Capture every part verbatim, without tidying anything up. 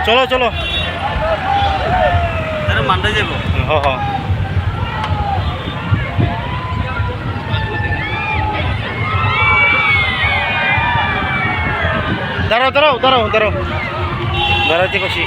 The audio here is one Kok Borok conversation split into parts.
Cholo, cholo. Tara mandai jaibo. Ho, ho. Daro, daro, daro, daro. Daro, tiko si.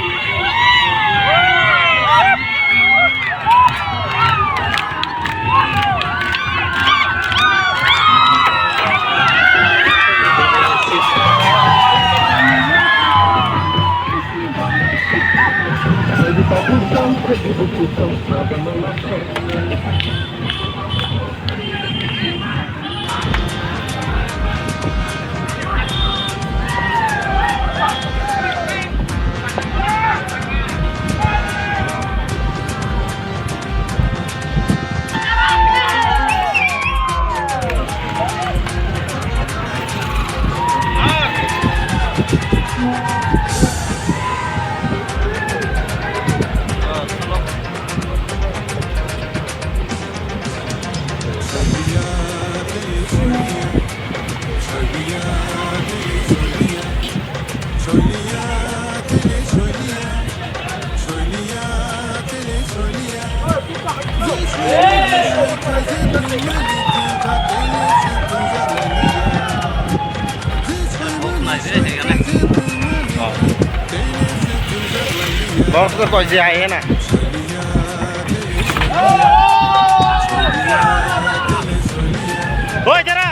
Box ko koi je ai na. Oi, jara.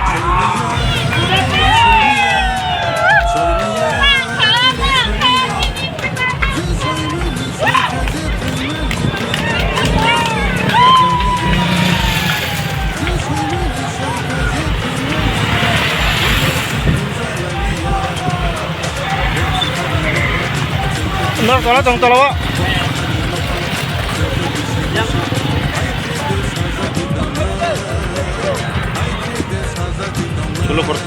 Nor tola tong tola o. Solo kor.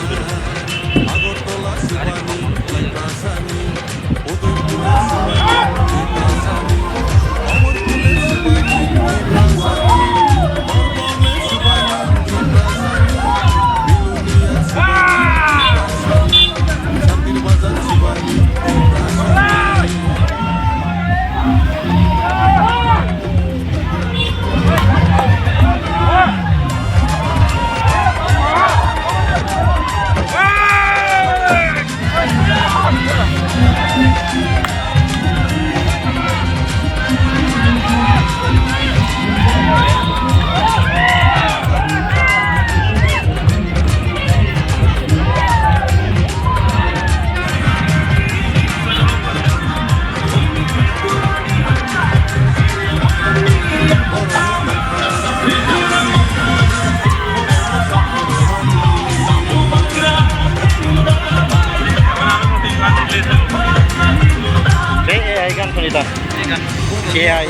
কে আই।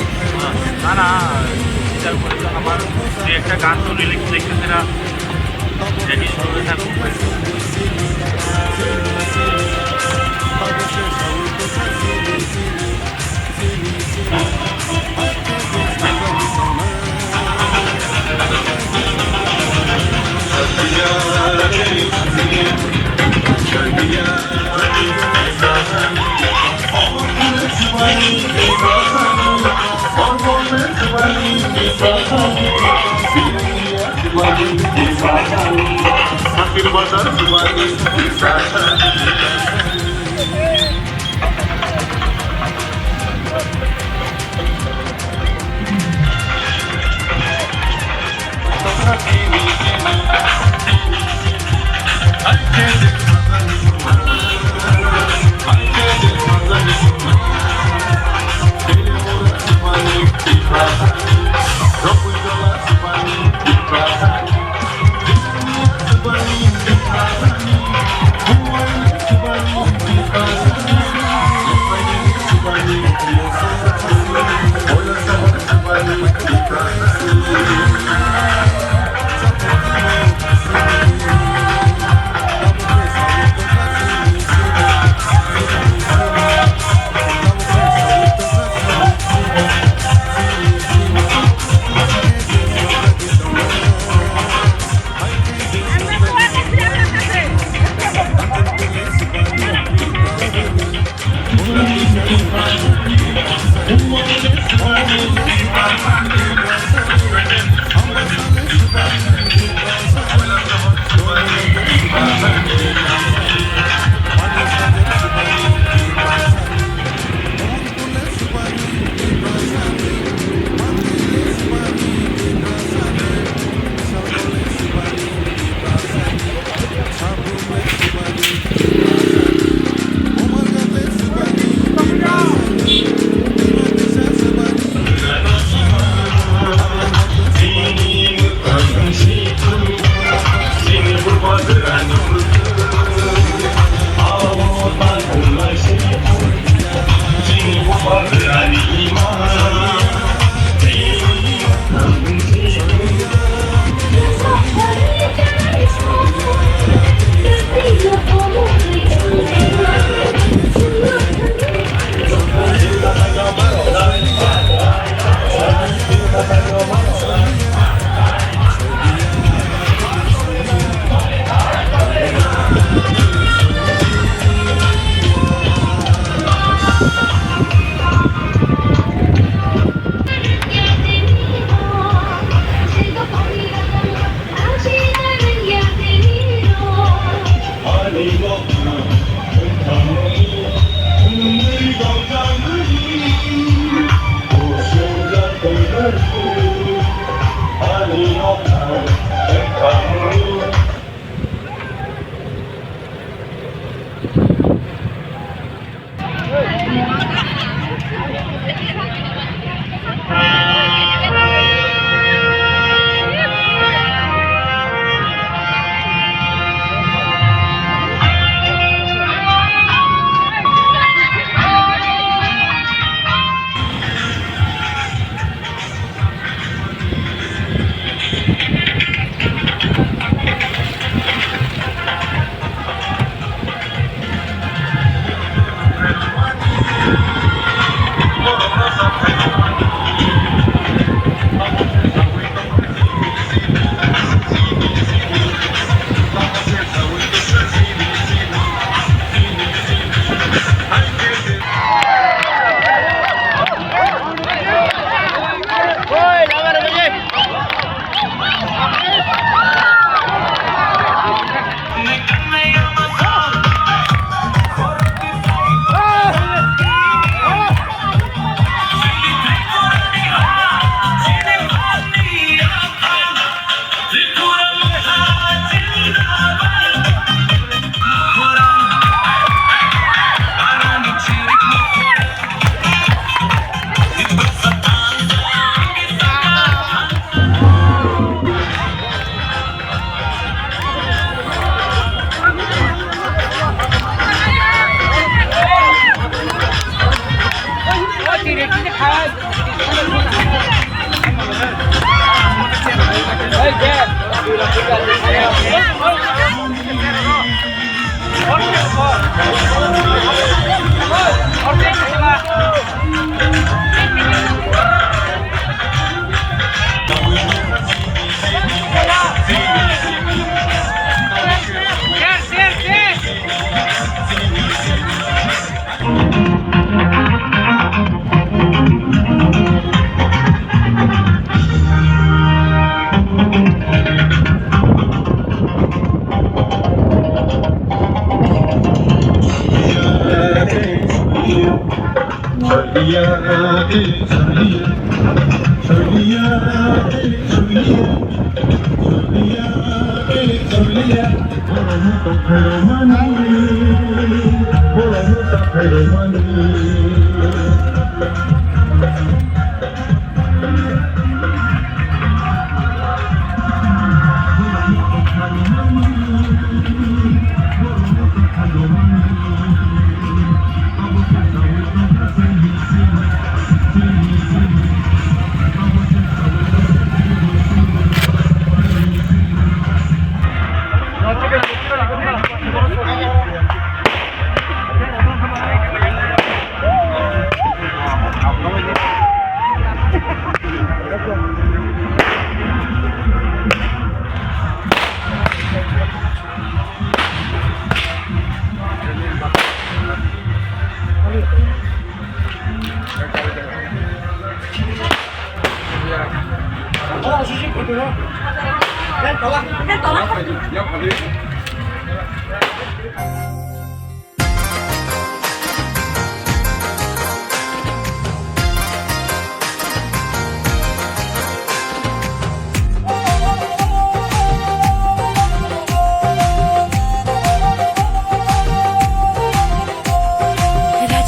না, না, বিচার করে তো আমার দুই একটা গান তো রিলিজ দেখতেছে না। রেডি হয়ে থাকুক।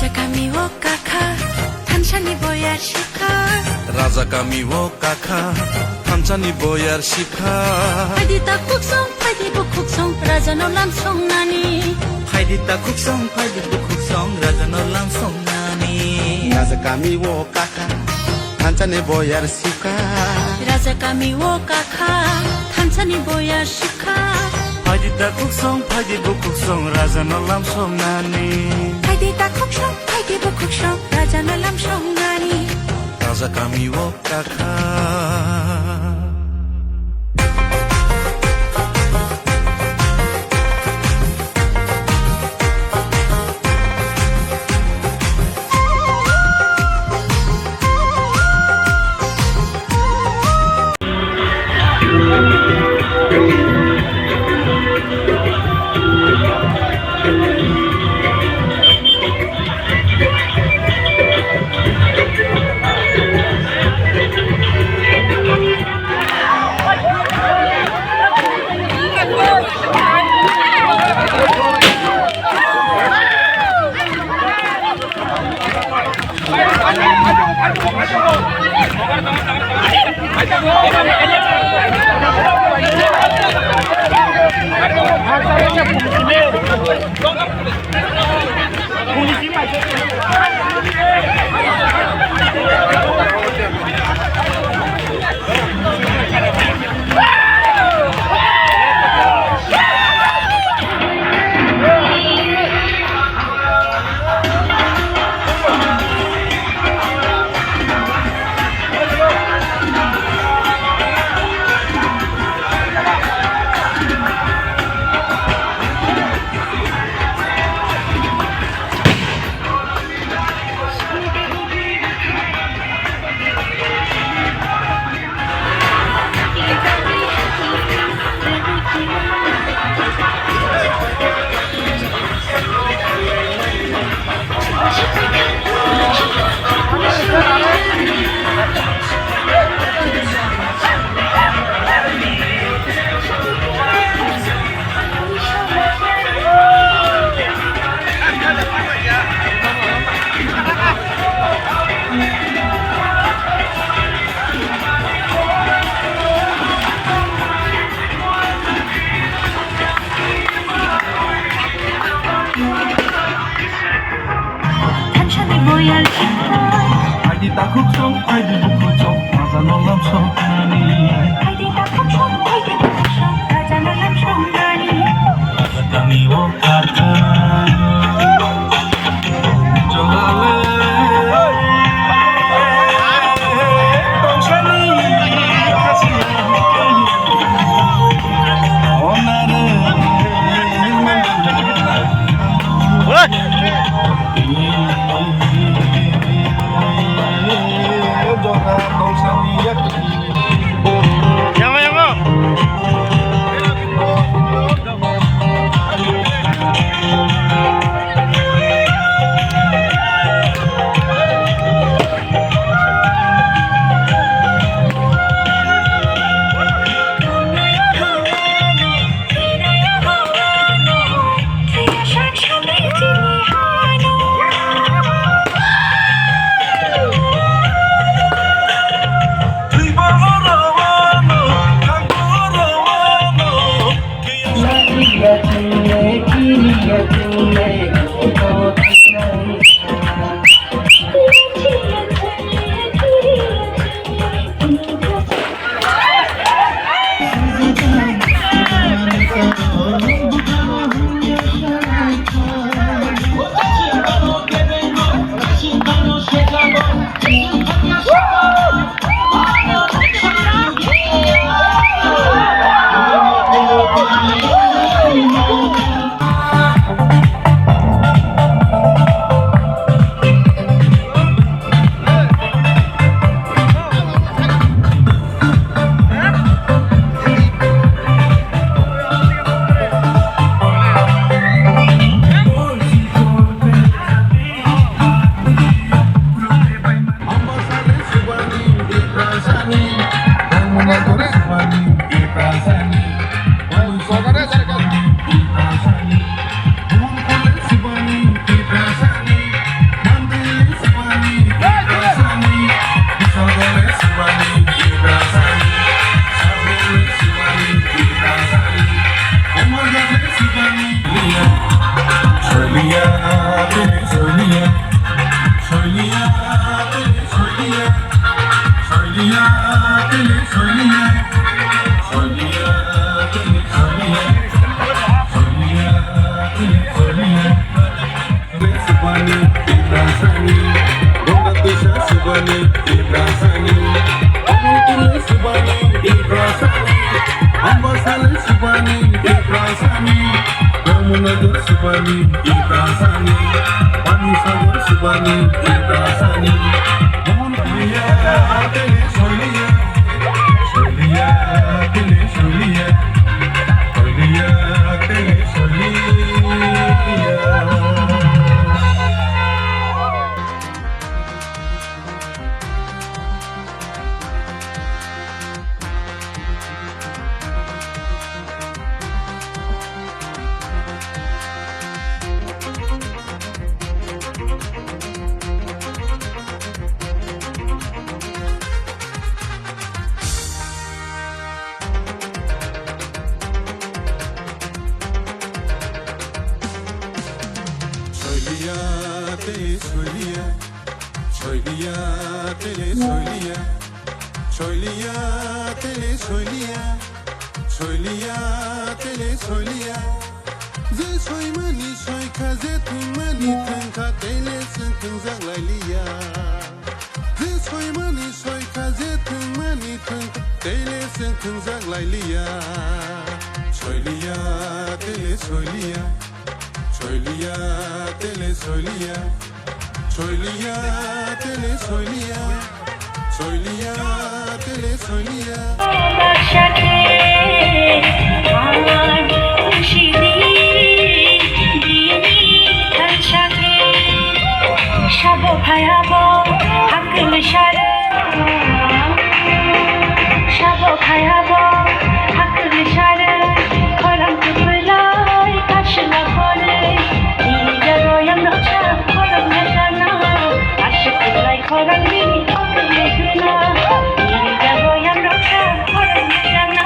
Raja kami o kakha, thansani boyar sikha. Raja kami o kakha, thansani boyar sikha. Phaidi ta khuksong, phaidi bukhuksong, raja no lam songnani. Phaidi ta khuksong, phaidi bukhuksong, raja no lam songnani. Raja kami o kakha, thansani boyar sikha. Raja kami o kakha, thansani boyar sikha. Phaidi ta khuksong, phaidi bukhuksong, raja no lam songnani. Phaidi ta khuksong, phaidi bukhuksong, raja no lam songnani. Raja kami o kakha. Takhuk song, phaidi bukhuk song, maja no lam song nani. Phaidi takhuk song, phaidi bukhuk song, maja no lam song nani. Tani o karkha. Jolale. Tongsani. Onare. Hey! Subani, Tiprasani, Gongga Tisa Subani, Tiprasani, Omotule Subani, Tiprasani, Ambasali Subani, Tiprasani, Ramunagar Subani, Tiprasani, Panisagar Subani, Tiprasani, Mohon Priya, Tele Solia, Solia, Tele Solia, Solia, Tele Solia. Soiliya, tele soiliya. Soiliya, tele soiliya. Soiliya, tele soiliya. Soiliya, tele soiliya. Je soimani soikha, je thwngmani thwngkha, tele chwng thwngjak lailiya. Je soimani soikha, je thwngmani thwngkha, tele chwng thwngjak lailiya. Soiliya, tele soiliya. Soiliya, tele soiliya. Soiliya, tele soiliya. Soiliya, tele soiliya. Sabo phayabo hakul sare. Sabo phayabo hakul sare. Khorang kuplai kasla kore. Ni jago yang roksa khorang na jana. Ashik kuplai khorang ni hakul sare. Ni jago yang roksa khorang na jana.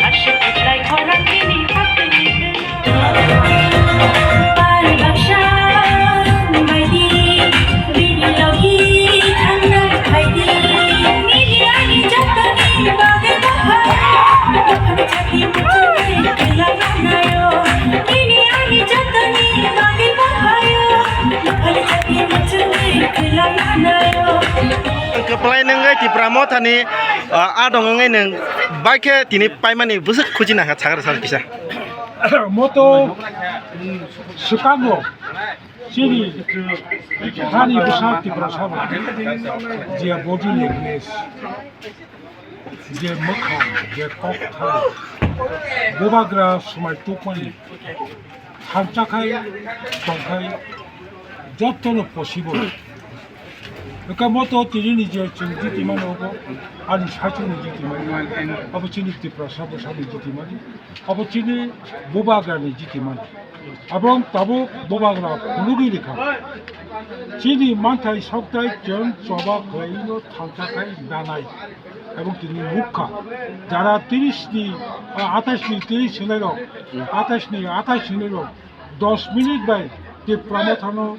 Ashik kuplai khorang ni hakul sare. Pal baksa baidi bini logi thangnai Pai nwng Tipra Mothani, ah, adong wngwi nwng bai khe tini paimani bwswk khuchi nangkha sakha sakha kisa. Moto swkang rok chini hani bwsa Tiprasa rok je body language, je mwkhang, je kokthai, bubagra swmai tukmani, thansa khai, tong khai, jotono possible. Hwnkhe moto tini ni je chwng jitimani obo, ani saichung ni jitimani, abo chini Tiprasa bwsani jitimani, abo chini bubagra ni jitimani. Abo wng tabuk bubagra phunugwi rikha. Chini manthai sokthai chwng choba khlaino thansa khai danai. Ebong tini nukha, jara tiris ni, ah, atais ni tiris hinai rok, atais ni atais hinai rok, dos minute bai Tipra Mothano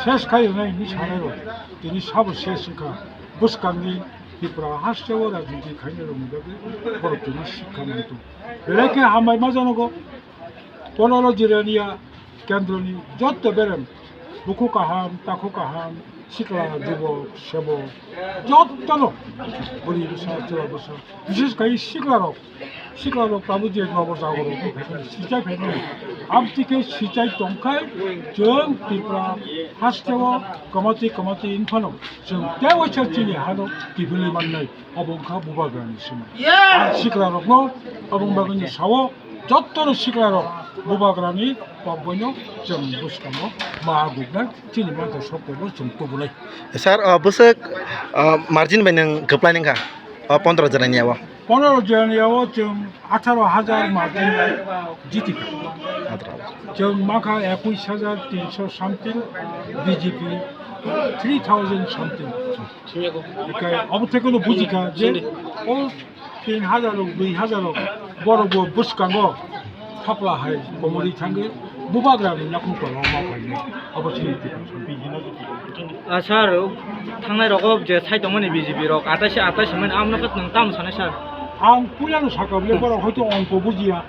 ses khai hwnwi hinwi sanai rok, tini sabo ses wngkha. Bwskangni Tipra hasteo rajniti khainai rokni bagwi borok tini sikha nangtong. Belai khe hambai ma janogo, Ponoro Jirania kendroni jotto berem, bukhu kaham, takhu kaham, sikla, jubok, sebok, jottono bwrwi bwsa, chwla bwsa, bises khai siklarok, siklarok tabuk je nobo jagoro sichai phaimani, amtwi khe sichai tongkhai, chwng Tripura hasteo kwmati kwmati wngphano chwng tei waisa chini hano kiphilwi mannai. Obo wngkha bubagrani swmai. Yes! Ang siklarokno obo bagwino sao, jottoro siklarok bubagrani kokboino chwng bwskango ma aguknai, chini mantha soktobo chwng tubunai. Sir, o bwswk, o, margin bai nwng kwplai nangkha o pondro jora ni yago? Pondro jora ni yago chwng atharo hajar margin bai jitikha. Atharo hajar. Chwng mankha ekush hajar tinso something, B J P three thousand something. Hikai obo thekeno bujikha je o tin hajar rok, dui hajar rok, borok bo bwskango thapla hai komorwi thangwi bubagrani nakhung tolao ma phainai. Obo chini. Ah, sir, thangnai rogo je sai tongmani B J P rok atais atais hwnmani, amno khe nwng tamo sanai, sir? Ang puilano sakha bole borok hoito ongko bujiya.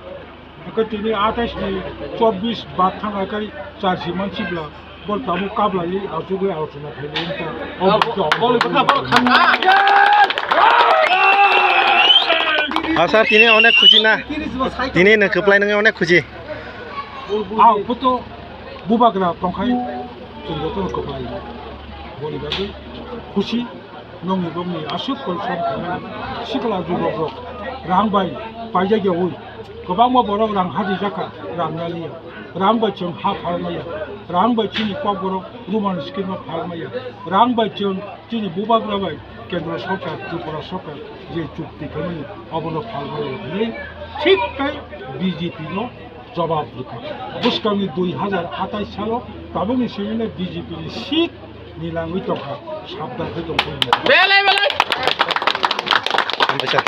Hwnkhe tini atais ni chobbish bad thang akai charsi mansibla, bo tabuk kablaiwi achugwi alochona khailai wngkha. Abo, abo, abo, abo, abo, khanna. Ah, sir, tini onek khuchi na? Tini nwng kwplai nangwi onek khuchi. Ang photo bubagra tongkhai, chwng jotono kwplai. Boni bagwi khusi. Nongni bongni aswk kol som khaimani sikla jubokrok rang bai paijak yaui, kwbangma borok rang hadi jakha, rang yaliya, rang bai chwng ha phalmaya, rang bai chini kokborok Roman script no phalmaya, rang bai chwng chini bubagra bai kendro sorkar, Tripura sorkar je chukti khaimani obono phalmaya hwnwi thik khe B J P no jobab rwkha. Bwskangni dui hajar atais salo tabukni simi B J P ni seat ni langwi tongkha, sabdan khe tongkha. Belai, belai. Hambai sir.